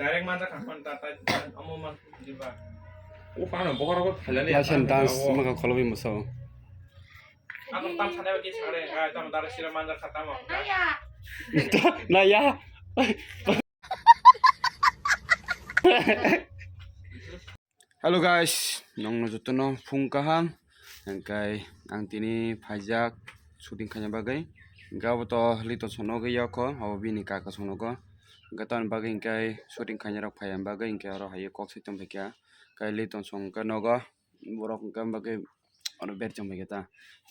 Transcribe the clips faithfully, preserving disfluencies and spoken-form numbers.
Direct manjak kha phone ta, ta, ta, omo man diba. O phano bokhorok phailani. License dance maka kholobi musa. Ang tam sanai baki sare, ah, tam dara sira manjak kha tamo. Naya. Hello guys, nongno jotono phung kaham. Hingkai ang tini phaijak shooting khaina bagwi. Hingke abo to Liton song nogo yokho, abo bini kaka song nogo. Hingke tamoni bagwi hingke shooting khaina rok phaiya bagwi hingke oro hai kok sai tongphaikha. Hingke Liton song hingke nogo, borok hingke bagwi oro ber tongphaikha ta.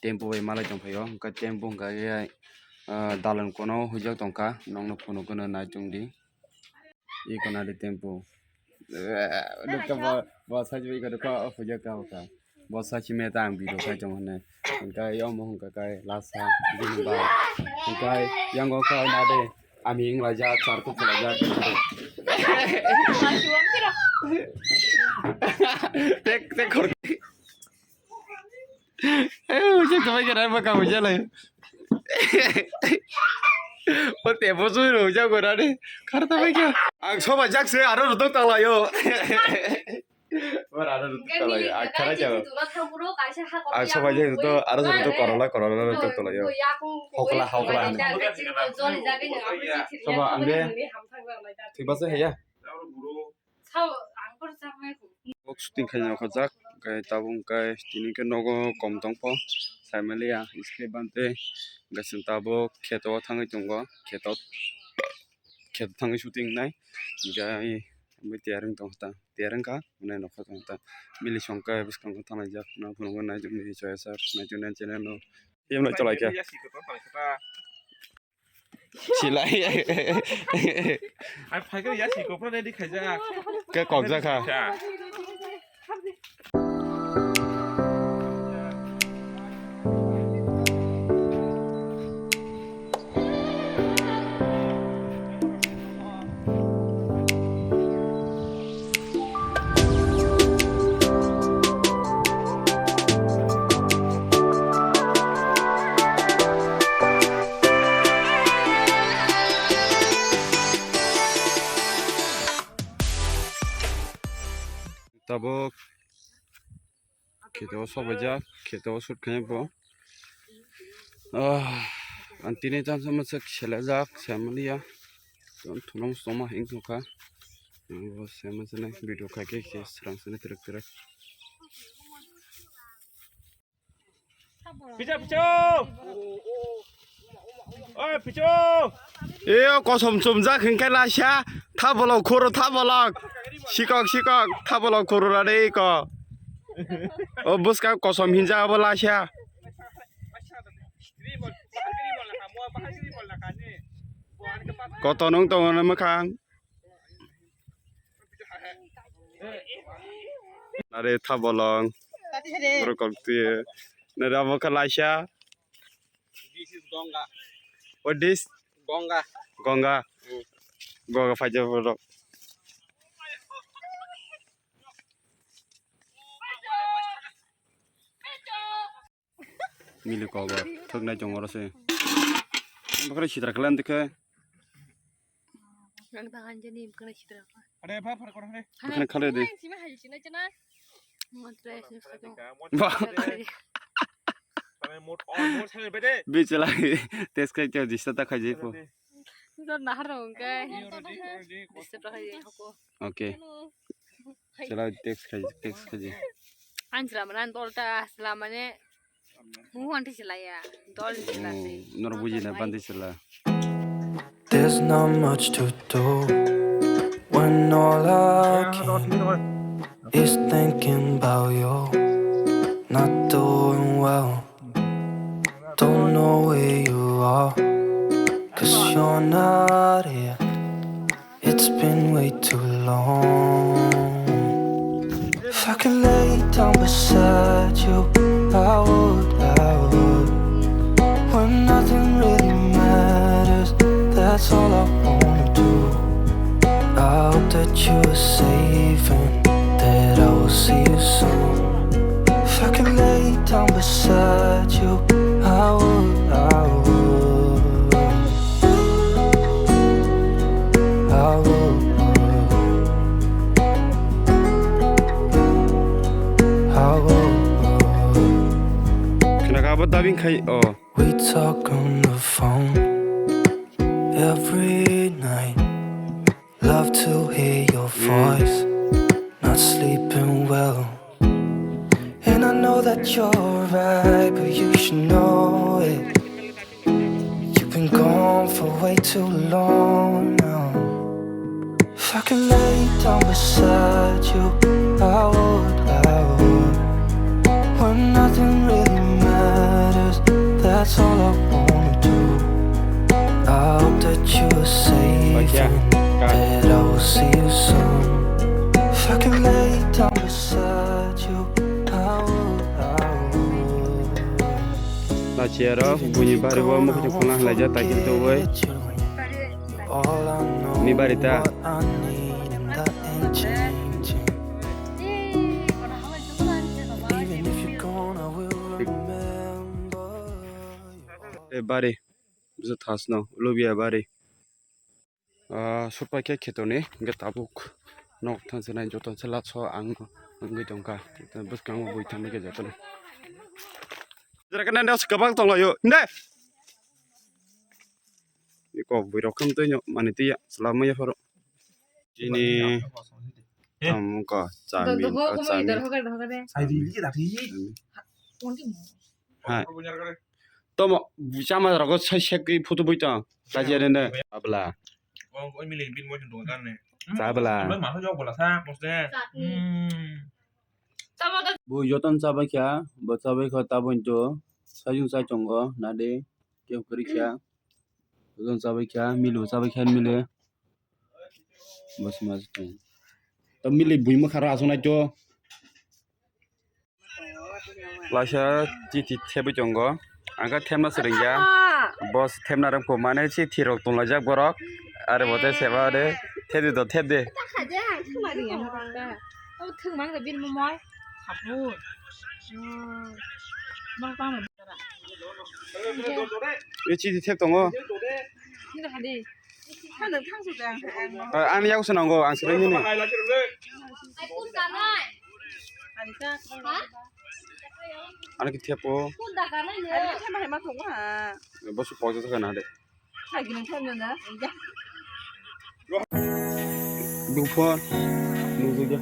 Tempo bai malai tongphaio, hingke tempo hingka khe, ah, dalan kono huijak tongkha, nongno phunukgwino nai tongdi. Iko nadi tempo. Nukha bo, bo sai iko nukha, o puja ka ka. Bo sai chime ta ang video khai tong hwnwi. Hingkai yo mo hingka kai lasa bini ba. Hingkai yango kha nadi ami ing laja char kuk laja. Tek, tek khor. Eh, hujak tongbai khe rai bwkha hujak lai. O tebo sui rw hujak gorani. Khar tongbai khe. Ang soba jak se aro rudok tanglaio. Ora aro rudok tanglaio. Ang khara jao. Ang soba jak to aro rudok korola korola rudok tanglaio. Hokla hokla. Soba ang de. Thik base heya. Sao ang por chak nai ko. Tabuk shooting khaina khojak, hingke tabuk hingke tini hingke nogo kom tongpho, saimaliya, iske bante, hingke chwng tabuk kheto o thangwi tongo, kheto, kheto thangwi shooting nai, hingke ai, omo tiyar wng tong kha ta, tiyar wng kha, hwnwi nokha tong kha ta, bini songkhe bwskango thanglaijak, nang phunukgo nai chukni chaya sar, nai chukni channel no, tiyam lai chalaikha. Silai. Ai, phaikhe ya si kopra ready khaijak. Khe kokjak kha. Tabuk kheto o sobaijak, kheto o shoot khainai bo. Ah, ang tini tamo se selajak, saimaliya. Tong thunong soma hing thokha. Ang bo saima se nai video khaikhe khe srang se nai twrwk twrwk. Picho, picho. Oi, picho. Eyo, kosom chumjak hingke lasia, thabolok khoro, thabolok. Sikok, sikok, thabolok khoro rade iko. O bwskang kosom hinjak abo lasia. Koto nung tongo na mwkhang. Nare thabolong. Borok kok twi. Nare abo khe laisa. This is Ganga. What this? Ganga. Ganga. Hmm. Ganga phaijak borok. Mili kobo thwknai chwng oro se. Bokhorok sitra klan dikhe. Nang ta hanjani bokhorok sitra klan. Are, pha, pha, kor, are. Bokhorok khale de. Sima hai sina chana. Mo dress ni photo. Ba. Tame mot, oh, mot sale bede. Bichala test khai chao dista ta khai jai po. Dor nahar rong kai. Dista ta khai jai hoko. Okay. Chala text khai, text khai. Ang chwla mana dol ta chwla mane. Mu hon thai chwla ya. Dol ni chwla se. Nor buji na bandi chwla. There's not much to do when all I can is thinking about you. Not doing well. Don't know where you are, 'cause you're not here. It's been way too long. If I could lay down beside you, I would, I would. When nothing really matters, that's all I wanna do. I hope that you are safe and that I will see you soon. If I could lay down beside you, I would, I would. I would. What dubbing khai? Oh. We talk on the phone every night. Love to hear your voice. Not sleeping well. And I know that you're right, but you should know it. You've been gone for way too long now. If I could lay down beside you, I would, I would. When nothing really matters, that's all I wanna do. I hope that you are safe and that I will see you soon. If I could lay down beside you, I would, I would. Nachi aro buini bari bo mokhe khona halai ja, taikil to bai. Ni bari ta. E bari, bisa thasno, lubia bari. Ah, supai khe khetoni, hingke tabuk nok thang se nai joto se latso ang wngwi tongkha. Bwskango bui thangma khe jotono. Jera khe nang das kwbang tonglaio, hinde? Iko bui rok kham twi mani twi ya, chwla maya pharo. Chini tamo ko chami, ko chami. Hai. Tomo, chama rogo sai sekri photo bui tong. Kaji are ne. Abla. Chabla. Bo joton chabai kha, bo chabai kha tabon to. Sajung sai tongo, nade, keu kori kha. Joton chabai kha, mili bo chabai kha, mili. Bo sima tong. To mili bui mo khara asung nai to. Laisa chithi thebwi tongo. Ang khe themna swrwngya. Boss themna rwngkho mane chithi rok tonglaijak borok. Are bo tei seba de thebdi do thebdi. Ni chithi thep tongo. Ani yago se nango, ang sere nini. Ani ke thepo. Bosu pokja thaka na de. Bufo, nungja.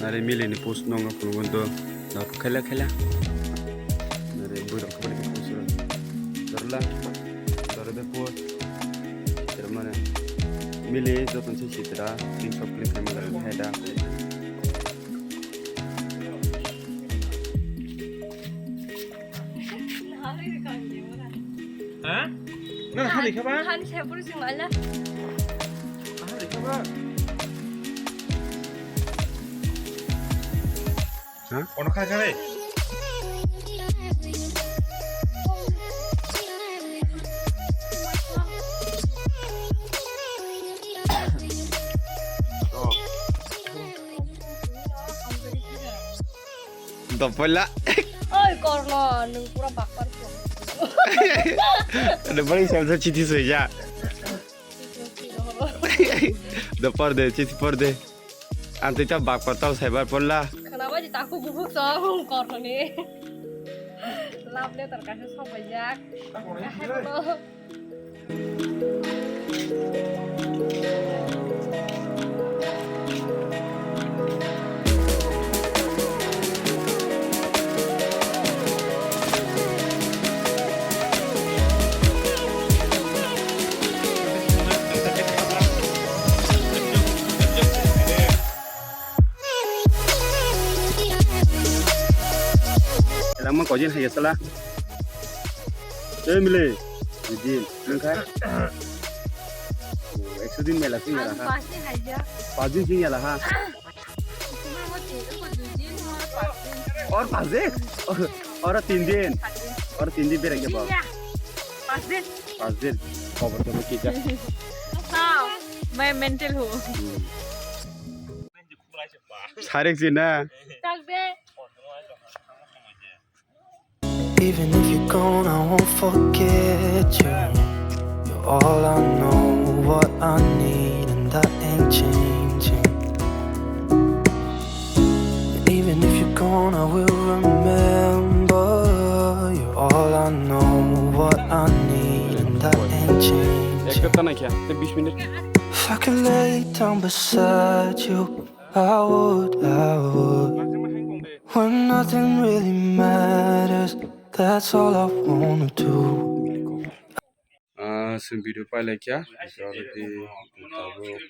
Nare mili ni post nong phunukgo do, da khaila khaila. Nare bwrok khabar ni post rok. Dorla, dore de post. Termane mili joton se sitra, tin sok klik khaima da hai da. Ha? Na, ha, lekha ba? Han se puri sing wala. Ha, lekha ba? Ha? Ono khai khai. Dopola. Oi, Korno, nwng pura bakpar kho. Dopola, samsa chithi soija. Dopor de, chithi por de. Ang twi ta bakpar tau saibar porla. Khana bai di taku bubuk so, Korno ni. Love letter kaisa sopaijak. Langma kojin hai sala. Ei mile. Dui din. Nung khai. Ekso din mela sing yala ha. Pas din hai ja. Pas din sing yala ha. Tumar mo tin, ko dui din, mo pas din. Or pas din? Or, or tin din. Pas din. Or tin din berak ya ba. Pas din. Pas din. Khobor to ki ja. Sao, main mental ho. Hmm. Tarik sina. Even if you're gone, I won't forget you. You're all I know, what I need, and that ain't changing. And even if you're gone, I will remember. You're all I know, what I need, and that ain't changing. Ekta tanai kya, te bis minute. If I could lay down beside you, I would, I would. When nothing really matters, that's all I wanna do. Ah, sum video pailai kya, ito already tabuk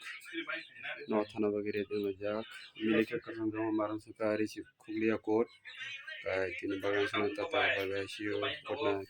no thana bagwi ready wnglaijak. Milikhe kwcham jamo maram saka ari si khukliya court. Kai tini bagan sana tata bye bye, see you, good night.